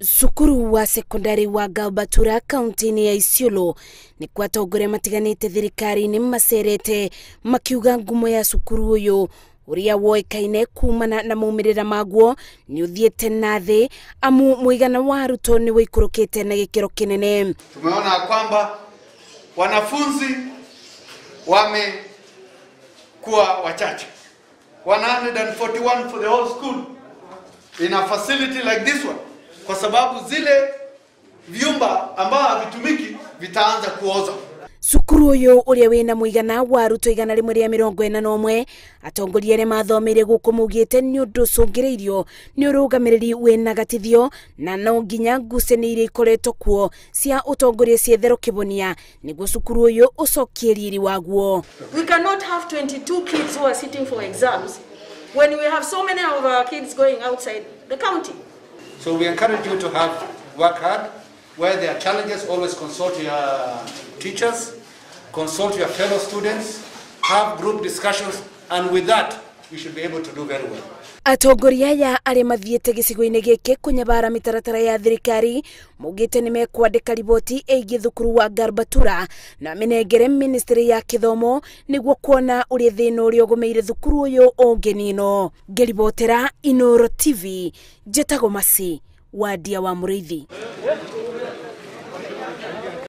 Cukuru wa sekondari wa Gaubatura kaunti-inĩ ya Isiolo nĩ kwa atongoria matiganĩte thirikari-inĩ macerete makiuga ngumo ya cukuru ũyũ ũrĩa woĩkaine kumana na maumĩrĩra maguo nĩ ũthiĩte na thĩ amu mũigana wa arutwo nĩ ũikũrũkĩte na gĩkĩro kĩnene. Tumeona kwamba wanafunzi wamekuwa wachache, 141 for the whole school in a facility like this one, kwa sababu zile vyumba ambao havitumiki vitaanza kuoza. Cukuru ũyũ ũrĩa wĩna mũigana wa arutwo 141 atongoria arĩa mathomeire gũkũ maugĩte nĩ ũndũ ũcũngĩrĩirio nĩ ũrũgamĩrĩri wĩna gatithio na no nginya ngucanio iria ikoretwo kuo cia ũtongoria cietherwo kĩhonia nĩguo cukuru ũyũ ũcokie riri waguo. We cannot have 22 kids who are sitting for exams when we have so many of our kids going outside the county. So we encourage you to have work hard. Where there are challenges, always consult your teachers, consult your fellow students, have group discussions, and with that, you should be able to do very well. Atongoria aya arĩa mathiĩte gĩcigo-inĩ gĩkĩ kũnyabara mĩtaratara ya thirikari maugĩte nĩ mekwandĩka riboti ĩgiĩ thukuru wa Garbatura na mĩnengere ministry ya gĩthomo nĩguo kuona ũrĩa thĩna ũrĩa ũgũmĩire thukuru ũyũ ũngĩninwo. Ngĩribotera Inooro TV, njĩtagwo Masi Wadia wa Mũrĩithi.